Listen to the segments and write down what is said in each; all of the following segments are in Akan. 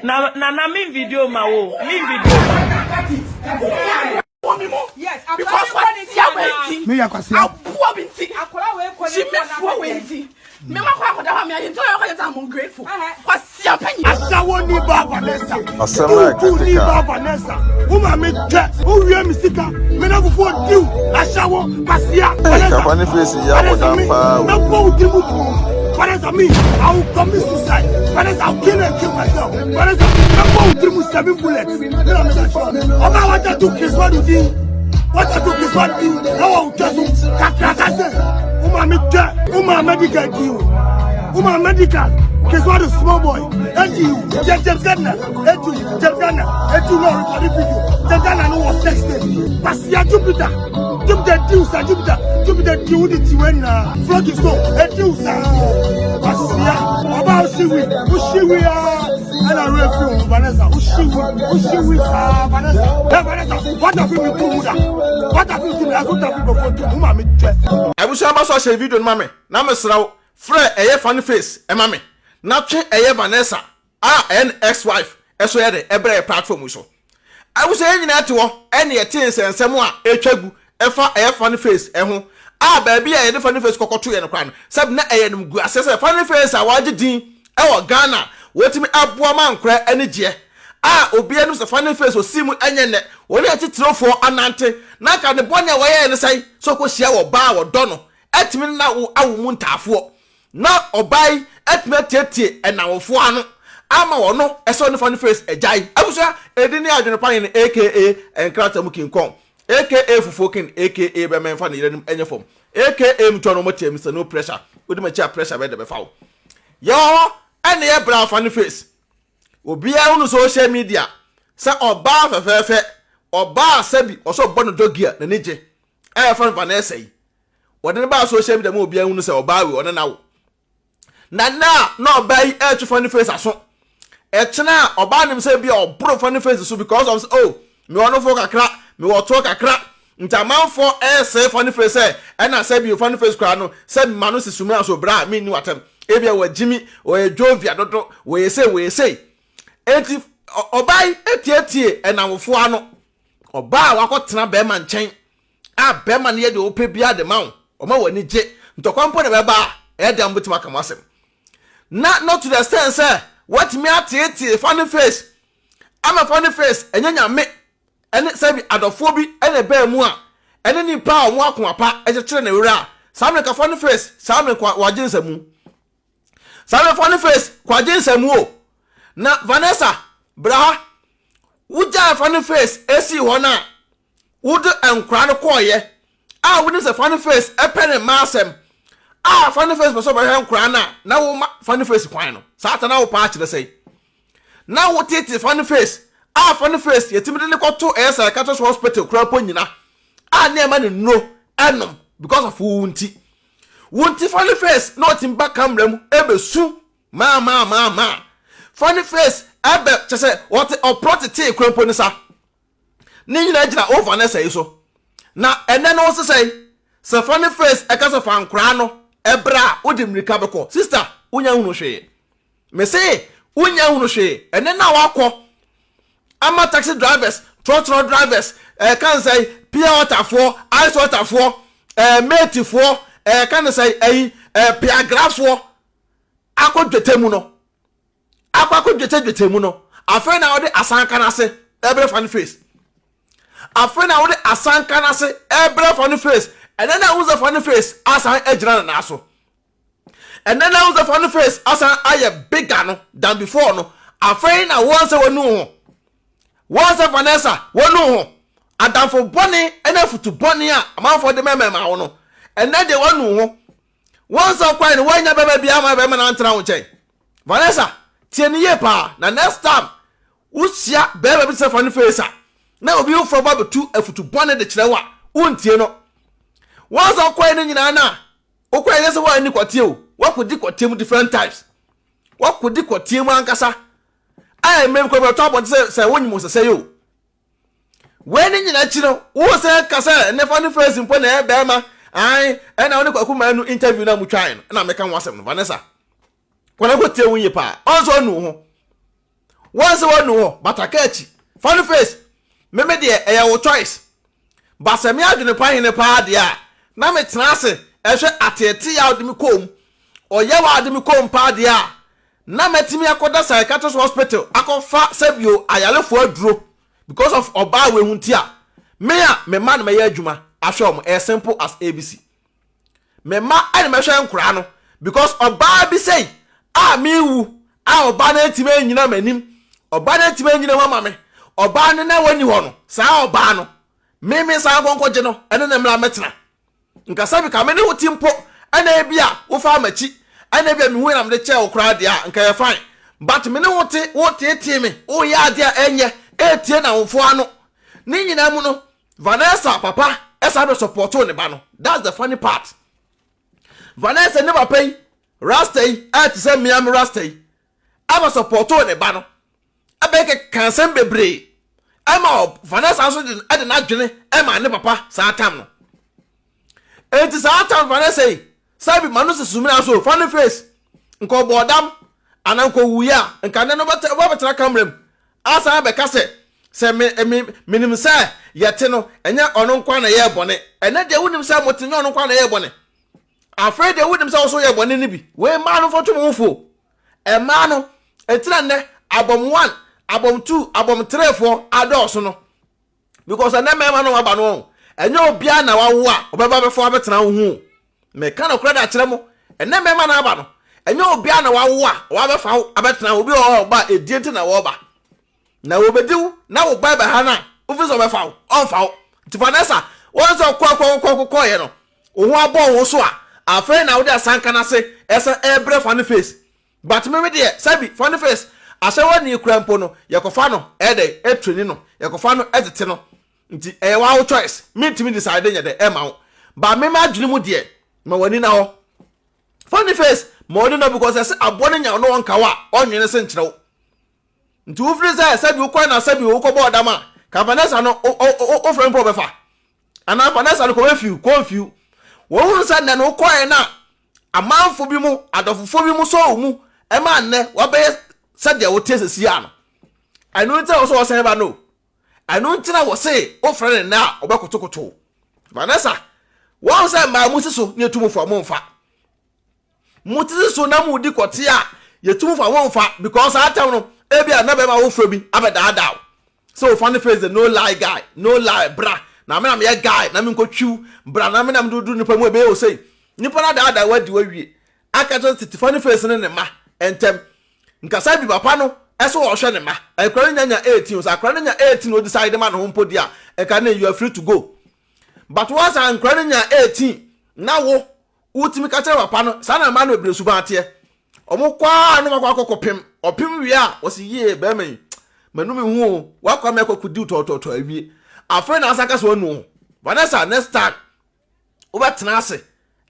Na nana me video ma wo me video ma. Because kwasia wei nti Me yɛ kwasia. Aboa bi nti gyimifoɔ wei nti mema kɔ akɔda hɔ a meayɛ nti ɔyɛ ɔkɔyɛ sɛ I'm ungrateful kwasia panyin. Asawo ni ba Vanessa. Asɛm no yɛ Ubu ni critical. ba Vanessa. Wo maame twɛ. Wo wie mi sika. Me na fufuo diw. Asawo kwasia. Hey, Vanessa. Kafa ne face yi abɔ Vanessa dam me. paa o. Mɛbɔ wo tiri mu pɔn. Vanessa me. I will commit suicide. Vanessa I will kill and kill myself. Vanessa mɛbɔ wo tiri mu seven bullets. Me na me ka sure. Ɔbaa wa tattoo Chris Wadu din. Wa tattoo Chris Wadu din. Ɛwɔ wo twɛ so. Kakraka sɛ. Wo maame twɛ. Wo maame medical di o. Wo maame medical. Chris Wadu small boy. Edi o. James James Gardner. Edi o. James Gardner. Edi o na ɔrekɔdi video. James Gardner no wɔ sex tape. Kwasia Jupiter. Jupiter di o sa Jupiter. Jupiter di o de ti wɛ nyinaa. Floki so edi o sa. Kwasia. Ɔbaa o si wi. O si wi aa. Ɛna wura fi o Vanessa. O si wi. O si wi saa Vanessa. Ɛ Vanessa. Wata fi mi tu mu da. Wata fi tu mu da. Ɛso ta fi bɛ fɔ tu mu. Maame twɛ. Abusua ba so ahyɛ video no ma me na mesrɛ wo frɛ ɛyɛ Funny Face ɛma me na twe ɛyɛ Vanessa a ɛyɛ ne ex wife ɛso yɛ de ɛbrɛ yɛ platform yi so. Abusua yɛn nyinaa te hɔ ɛne yɛte nsɛnsɛm a ɛtwa gu ɛfa ɛyɛ Funny Face ɛho a baabi a yɛde Funny Face kɔkɔto yɛ no koraa no sɛbi na ɛyɛ animguaseɛ sɛ Funny Face a wagye din ɛwɔ Ghana wɔtumi aboa ma nkorɛ ani gyeɛ a obiara nim sɛ Funny Face osii mu ɛnyɛ nnɛ wɔne atitirefoɔ anante na anka ne bɔne a wɔyɛɛ ne sɛn sɛ ɔkɔhyia wɔ baa a wɔdɔ no atumi ne no awo mu ntaafoɔ na ɔbaa yi atumi atietie ɛnawofoɔ ano ama wɔno ɛsɛ ɔne Funny Face agyae. Abusua ɛdi ne adwene pa hene aka nkrata mu King Kong aka Fufuo King aka bɛmɛ mfa ne yere anim ɛnyɛ fam aka mtwa no ɔmɔtia Mister No Pressure wodi makyi a pressure bɛyɛ dɛ bɛfa wo. Yɛwɔ hɔ ɛne yɛ bra Funny Face. Obiara hunu social media sɛ ɔbaa fɛfɛɛfɛ, ɔbaa sɛbi ɔsɛ ɔbɔ no doggy a n'ani gye a yɛfrɛ no Vanessa yi. Wɔde no baa social media ma obiara hunu sɛ ɔbaa wei ɔne no awo. Na nna a na ɔbaa yi ɛretwe Funny Face aso. Ɛkyena a ɔbaa nim sɛ bi a ɔboro Funny Face so because of sɛ oh mewɔ nofo kakra, mewɔ toɔ kakra. Nti amanfoɔ ɛresɛe Funny Face sɛ ɛna sɛ bi Funny Face koraa no sɛ mma no si sumina so bra a menni w'atɛm. Ebia wagyimi, ɔyɛ Jovia dodo, wɔyɛ sei, wɔyɛ sei. Enti ɔbaa yi etietie ɛnamfoɔ ano. Ɔbaa a wakɔtena bɛrima nkyɛn a bɛrima no yɛ deɛ ɔpɛ biara de ma wo, ɔma w'ani gye. Ntɔkwa mpo na ɛbɛba a, ɛyɛ dɛn a wobɛtumi aka mo asɛm. Na not to the extent sɛ watumi ateetee Funny Face ama Funny Face ɛnyɛ nyame ɛne sɛbi adɔfoɔ bi na ɛbaa mu a ɛne nipa a wɔn akoma pa kyekyere ne werɛ a, saa mmerɛ nka Funny Face, saa mmerɛ nka wagye nsamu. Saa mmerɛ Funny Face kwagye nsamu o. Na Vanessa, bra ha. Wogyaa Funny Face esii hɔ no a, wode nkwadaa no kɔɔeɛ a wonim sɛ Funny Face pɛ ne mma asɛm a Funny Face pɛ sɛ ɔbɛhwɛ nkwadaa no a na woma Funny Face kwan no, saa ta na wopaa kyerɛ sɛn? Na wo tete funny face a funny face yɛtumi de ne kɔto ɛyɛ psychiatrist hospital koraa mpo nyina a ne ɛma ne nnuro ɛnom because of wo nti. Wo nti funny face na ɔtumi ba camera mu ɛbɛsu maa maa maa maa. Funny face ɛbɛ kyɛ sɛ ɔte ɔporɔ tetee koraa mpo ne sa. Ne nyinaa gyina wo Vanessa yi so. Na ɛnɛ no wo sesɛe sɛ funny face ɛka sɛ fa nkoraa no ɛbrɛ a wode mmirika bɛkɔ. Sister wonya nhunu hwee. Mese wonnya nhunu hwee. Ɛnɛ na wakɔ ama taxi drivers, trɔtrɔ drivers, ɛka ne sɛn, pure water foɔ, ice water foɔ, ɛɛ mate foɔ, ɛka ne sɛn, ɛyi, ɛɛ piagrafoɔ akɔ dwetɛ mu no, akɔ akɔ dwetɛ dwetɛ mu no, afei na wɔde asanka no ase ɛbrɛ fa no face. Afei na wɔde asanka no ase ɛbrɛ fa no face. Ɛnɛ na wosɛ fa no face asan agyina ne nan so. Ɛnɛ na wosɛ fa no face asan ayɛ bigger no than before no. Afei na wɔn sɛ wɔnu ho. Wɔn sɛ Vanessa wɔnu ho. Adamfo bɔne ne afutu bɔne a amanfoɔ de mɛmɛma wo no. Ɛnɛ deɛ wɔnu ho. Wɔn sɛ ɔkwae no wɔanya bɛma biara ma bɛma no antena wo nkyɛn. Vanessa, tie ne yie paa na next time wohyia bɛrima bi te sɛ fa no face a na obi foforɔ ba bɛtu afutu bɔne de kyerɛ wo a wontie no. Wɔn sɛ ɔkwae no nyinaa no a Wokɔ ɛnyɛ sɛ woanni kɔteɛ o, woakɔdi kɔteɛ mu different types. Woakɔdi kɔteɛ mu ankasa. A mmerɛ bi kɔ bɛtɔ abɔnten sɛ sɛ wonyim ɔsɛsɛe o. Wei ne nyina akyi no, wo sɛ ka sɛ ne fa ne face mpo na ɛyɛ bɛrima. Ae, ɛna wo ne Kwaku Manu interview no a motwae no, ɛna meka ho asɛm no, Vanessa. Kɔ na kɔtie wo yie paa. Ɔn sɛ ɔnu wo ho. Wɔn sɛ wɔanu hɔ but aka akyi. Funny face, me me deɛ ɛyɛ wo choice. But sɛ me adwene pa hene paa deɛ a, na me tena ase ɛhwɛ ateetee a ɔde me kɔɔ mu, ɔyaw a ɔde me kɔɔ mu paa deɛ a, na mɛtumi akɔda psychiatrist hospital akɔfa sɛbio ayarefoɔ aduro because of ɔbaa wei ho nti a, me a me mma na mɛyɛ adwuma ahwɛ wɔn, ɛyɛ simple as ABC. Me mma na mɛhwɛ nkoraa no because ɔbaa bi sei a mewu a ɔbaa no antumi anyina m'anim, ɔbaa no antumi anyina mu ama me, ɔbaa no na wɔnni hɔ no, saa ɔbaa no, me me nsa nkɔnkɔgye no ɛne ne mmra mɛtena. Nka sɛbi ka me ne wo ti mpo ɛna ebi a wofaa m'akyi ɛna ebi a mehu na mede kyɛɛ wo koraa deɛ a nka yɛ fine but me ne wo te wo teetee me woyɛ adeɛ a ɛnyɛ ɛretie na wo ano ne nyinaa mu no Vanessa papa ɛsan bɛ supportoo ne ba no that's the funny part Vanessa ne papa yi rasta yi a te sɛ mmea me rasta yi ɛbɛ supportoo ne ba no ɛbɛ keka nsɛm bebree ɛma Vanessa nso de ɛde n'adwene ɛma ne papa saa tam no eti saa tam Vanessa yi sɛbi ma no sisi sumina so funny face nka ɔbɔ ɔdam anaa nka owuiɛ a nka ne no bɛtena kamera mu Asan abɛka sɛ, Sɛ me, me, menim sɛ yɛte no, ɛnyɛ ɔno nko ara na ɛyɛɛ bɔne. Ɛnnɛ deɛ wonim sɛ mote, nyɛ ɔno nko ara na ɛyɛɛ bɔne. Afei deɛ wonim sɛ wo nso woyɛ bɔne no bi. Wei mmaa no mfa mo ho fo. Mmaa no, ɛnti na nnɛ abɔm one, abɔm two, abɔm three foɔ adɔɔso no. Because ɛnɛ mmarima no aba no ɔn, ɛnyɛ obiara na wawo a ɔbɛba bɛfa abɛtena wo ho o. Meka nokorɛ de akyerɛ mo, ɛnɛ mmarima no aba no, ɛnyɛ obiara na wawo a ɔba bɛfa wo abɛtena wo. Obi wɔ hɔ a ɔba a ɛdie nti na wɔba. Na wɔbɛdi wo na wo ba bɛha no a, wofiri sɛ ɔbɛfa wo, ɔmfa wo. Nti Vanessa, wɔn sɛ ɔkɔ akɔ akɔ kɔkɔɔyɛ no, wo ho abɔ wo so a, afei na wode asanka no ase ɛsɛ ɛrebrɛ funny face. But me me deɛ sɛbi funny face asɛwani yi koraa mpo no yɛkɔfa no ɛyɛ dɛn ɛtraini no yɛkɔfa no ɛtete no nti ɛyɛ waa wo choice mentumi decide nyɛ dɛn ɛma wo but me m'adwene mu deɛ ma w'ani na hɔ funny face ma w'ani na because ɛsɛ aboɔ no nya wo na ɔnka wo a ɔnwene se nkyerɛ wo nti wofiri sɛ sɛbi wokɔɛ na sɛbi wokɔbɔ ɔdam a ka Vanessa no wofrɛ mpo ɔbɛfa anaa Vanessa no kɔbɛfiw kɔmfiw wɔhunu sɛ nnɛ no wokɔɛ na Amanfo bi mu, adɔfofo bi mu sɔɔ wo mu ma nnɛ woabɛyɛ sɛdeɛ woteɛ seesei ara no. Ɛno nti na wɔsɛ wɔsan ba no. Ɛno nti na wɔse wofrɛ no nnɛ a ɔbɛkotokoto wo. Vanessa, wɔn sɛ mmaa mo si so ne yɛtu mo fo a momfa. Mo tiri so na modi kɔte a yɛtu mo fo a momfa because saa tam no ebi a na bɛrima foforɔ bi abɛdaadaa wo. Sɛ ofa ne face de no lie guy no lie bra na me na meyɛ guy na menkɔ twiw bra na me na mede wo duru nipa mu ɛbɛyɛ wo sei nipa no adaadaa wo adi wawie aka kyerɛ tete fa ne face ne ne mma ntɛm nkasa bi papa no ɛsɛ ɔhwɛ ne mma akora no nya nya 18 sɛ akora no nya 18 o decide ma ne ho mpo di a ɛka ne you are free to go but once akora no nya 18 na wo Wotumi ka kyerɛ papa no, saa na mmaa no bebree suban teɛ. Wɔn kɔ ara na wɔakɔ akɔkɔ pem. Ɔpem wie a, wɔsi yie bɛrima yi, manu me ho o, wakɔ ama ɛkɔ kodi tɔtɔtɔ awie. Afei na asan ka sɛ wanu ho. Vanessa, next time, wobɛtena ase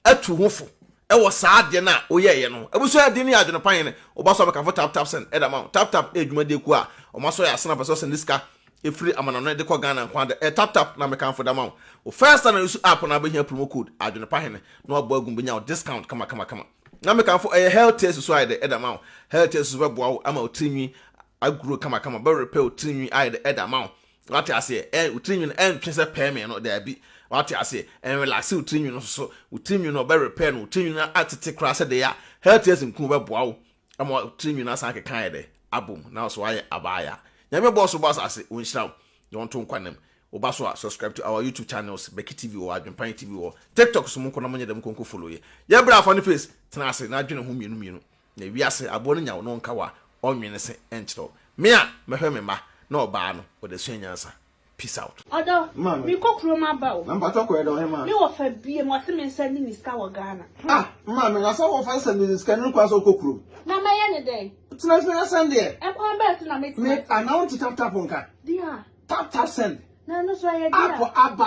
atu ho fo ɛwɔ saa adeɛ no a woyɛeɛ no ho. Abusua din ne adwene pa hene, woba so a bɛkamfo tap tap send ɛda ma wo. Tap tap ɛyɛ dwumadie kuo a wɔn asɔ yɛ asena pɛ sɛ ɔsɛnde sika ɛfiri amanɔne de kɔ Ghana nko ara de, ɛyɛ tap tap na mekamfo da ma wo. Wo first time na use app no abɛhia promo code adwene pa hene na wabɔ agu mu bɛnya wo discount kama kama kama. Na mekamfo ɛyɛ health tier susu ayɛ dɛ ɛda ma wo. Health tier susu bɛboa wo ama wo tirinwi agro kama kama, bɛ repair wo tirinwi ayɛ dɛ ɛda ma wo. Wate aseɛ? Ɛ, wo tirinwi no ɛntwe sɛ pɛɛmee no, daabi. Wate aseɛ? Ɛnrelaxe wo tirinwi no nso so. Wo tirinwi no ɔbɛ repair no, wo tirinwi no atete koraa sɛ deɛ a, health tier nku bɛboa wo ama wo tirinwi no asan akeka ayɛ dɛ abom na wo so ayɛ abaaya. Nyame bɔɔ so bɔ asase, ɔnhyira wo na ɔnto nkwa nam. Woba so a, subscribe to our YouTube channels, Becky TV wɔ hɔ, Adwenpan TV wɔ hɔ, TikTok so monkɔ na monyɛ dɛm nkonko follow yɛ. Yɛ bra fa ne face, tena ase na dwene ho mmienu mmienu. Na wiase, aboa no nya wo na ɔnka wo a, ɔnwene se ɛnkyerɛ wo. Me a, mɛhwɛ me mma na ɔbaa no, ɔde asua nyansa. Peace out. Ɔdɔ, mekɔ kurom aba o. Na mpakyɛw kɔyɛ dɛ ɔhemaa? Me wɔfa biem, ɔse me nsa nni ne sika wɔ Ghana. Ah, maame, na sɛ wɔfa nsa nni ne sika no kwan sɛ wokɔ kurom? Na mɛyɛ ne dɛn? Tena fie na sɛn deɛ. Ɛkwan bɛn so na mɛtena Me, anaa wonte tap tap nka? Deɛ. Tap tap send. Na ɛno nso ɛyɛ deɛ. App aba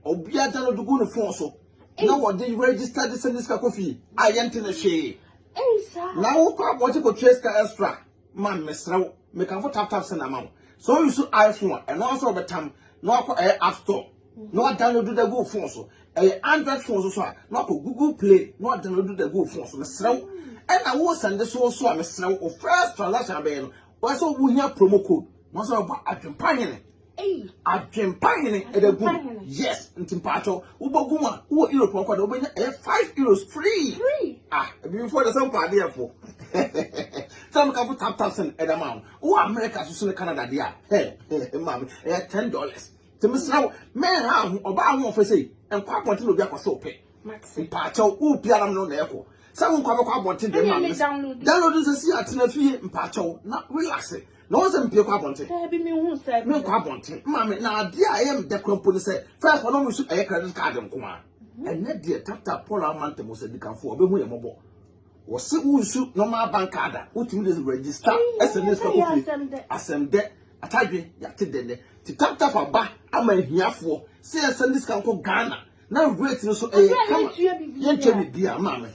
a, obiara download gu ne phone so. Na wɔde register de send sika kɔ fie a yɛnte ne hwee. Ei saa. Na wokɔ abɔnten kɔtua sika extra. Ma mesrɛ wo, mekamfo tap tap send ama wo. Sɛ wo use iPhone a, ɛno ara nso wɔbɛtam na wakɔ ɛyɛ app store na wadownload de agu wo phone so. Ɛyɛ Android phone so so a, na wakɔ Google Play na wadownload de agu wo phone so. Mesrɛ wo. Ɛna wo send so nso a, mesrɛ wo, wo first transaction abɛyɛ no, Wɔyɛ sɛ wohia promo code na wɔsɛ wɔbɔ adwempa hene. Adwempa hene ɛda gu mu. Yes, nti mpaatwɔ wobɔ gu mu a wowɔ Europe hɔ kɔ de wobɛnya ɛyɛ €5 free. Free. Ah, ebibifoɔ de sɛ mpa adeɛ fo. Sɛ meka fo tap tap send ɛda ma wo. Wowɔ America so so ne Canada deɛ a, hɛ, maame, ɛyɛ $10. Nti mesrɛ wo, mɛnha ho, ɔbaa ho ɔfɛ sei, nkɔ abɔnten na obi akɔ sɛ wopɛ. Mpaakyɛw, wo biara no na ɛkɔ. Sɛ wo nkɔ abɛkɔ abɔnten deɛ maame. Download nsɛ si atena fie mpaakyɛw na relax. Na wɔn sɛ mpie kɔ abɔnten. Daabi me hu sɛ. Me nkɔ abɔnten. Maame, na adeɛ a ɛyɛ me dɛ kora mpo ne sɛ, first wɔn nso ɛyɛ credit card nko ara. Ɛnɛ deɛ tap tap Paul ama ntɛm sɛ dikanfo ɔbɛhu yɛ mmɔbɔ. Wɔse wo nsu normal bank card a wotumi de register ɛsɛ ne sika kɔ fie. Asɛm dɛ. Atadwe yɛate dɛ nɛ. Ti tap tap aba ama ahiafoɔ sɛ yɛsɛnde sika nkɔ Ghana na rate no so ɛyɛ kama yɛntua biribiara maame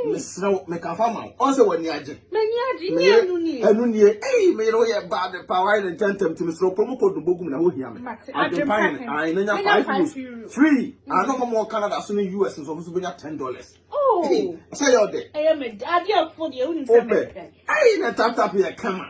mesrɛ wo mekafa ma wo ɔn sɛ w'ani agye M'ani agye nyɛ ɛno nie. Ɛno nie ei me yere woyɛ bad paa wayɛ ne ntɛntɛm nti mesrɛ wo promo code no bɔgu mu na ho hia me. Mate Adwempa hene ae na nya €5 free ano ɔmo wɔ Canada so ne US nso ɔmo nso bɛnya $10. Oh. Sɛ yɛ ɔdɛ. Ɛyɛ me adeɛ fo deɛ wonim sɛ mepɛ. Ei na tap tap yɛ kama.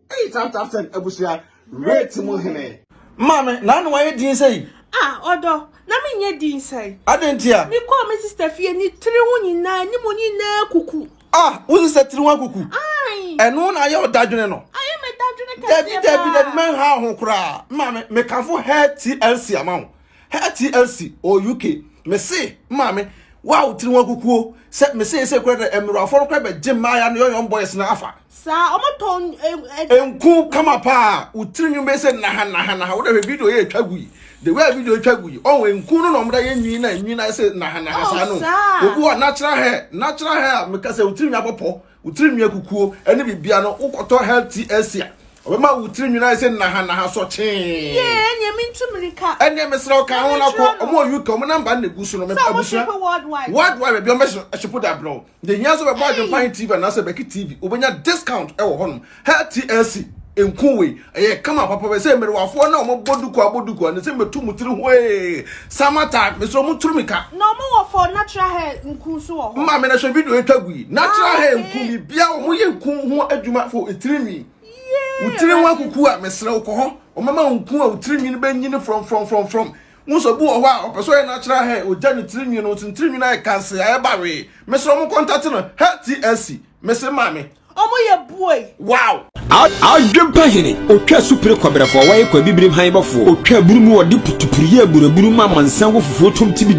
Ei tap tap send abusua rate mu hene. Maame, na ano wayɛ din sɛyi? Ah, ɔdɔ, na menyɛ din sɛn? Adɛn ntia? Mekɔɔ me sister fie, ne tiri ho nyinaa, ne mu nyinaa kuku. Ah, wo sister tiri ho akuku? Ae. Ɛno na ayɛ ɔdadwene no? Ayɛ me dadwene kɛseɛ Dabi, dabi, dabi, paa. mɛnha ho koraa. Maame, mekamfo Hair TLC ama wo. Hair TLC wɔ UK. Mese, maame, wo a wo tiri ho akukuo, sɛ mese sɛ kura dɛ, mmerewafoɔ no kora bɛgye mmaaya no young boys no afa. Saa, ɔmo tɔn ɛ ɛ. Nku kama paa, wo tiri nwi bɛyɛ sɛ naha naha naha, wo dɛ hwɛ video yɛ etwa gu yi, the way a video etwa gu yi, ɔho nku no na ɔmo da yɛ nwi na nwi na ayɛ sɛ naha naha saa no. Oh, saa. Obi wɔ natural hair, natural hair a meka sɛ wo tiri nwi abɔpɔ, wo tiri nwi akukuo ɛne bibia no, wo kɔtɔ hair TLC a, ɔbɛma wo tiri nwi no ayɛ sɛ naha naha sɔkyee. Yee, ɛneɛ mentu mirika. Ɛneɛ mesrɛ wo ka ho na kɔ, ɔmo wɔ UK, ɔmo number no na egu so no, Sɛ ɔmo abusua. ship worldwide. Worldwide baabi ɔmo bɛ ship de abrɛ wo. Deɛ hia nso bɛbɔ Adwempa TV anaasɛ Becky TV, wobɛnya discount wɔ hɔnom. Hair TLC nku wei, ɛyɛ kama papa bɛ sɛ mmerewafoɔ na wɔn bɔ duku abɔ duku a, ne sɛ mɛtu mo tiri ho ee. Summer time, mesrɛ mo turu mika. Na wɔn wɔ for natural hair nku nso wɔ hɔ. Maame na hwɛ video etwa gu yi. Natural Ah, hair okay. nku bibia wɔn yɛ nku ho adwuma for etiri nwi. Yee, Wo tiri ho Awurade. akuku a mesrɛ wo kɔ hɔ. Wɔn ma wo nku a wo tiri nwi no bɛnyini from from from from. Wo nso obi wɔ hɔ a ɔpɛ sɛ ɔyɛ natural hair, ogya ne tiri nwi no, nso ne tiri nwi no ayɛ kanse, ayɛ bawee. Mesrɛ mo contact no, Hair TLC. Mese maame. Ɔmo yɛ buoy. Wow! Adwempa hene, otwa supire kɔbrɛfoɔ, wɔyɛ kɔ abibirim han bɔfoɔ, otwa aburu mu ɔde putupuru yɛ aburaburu ma amansan wɔ fufuo tom tibi.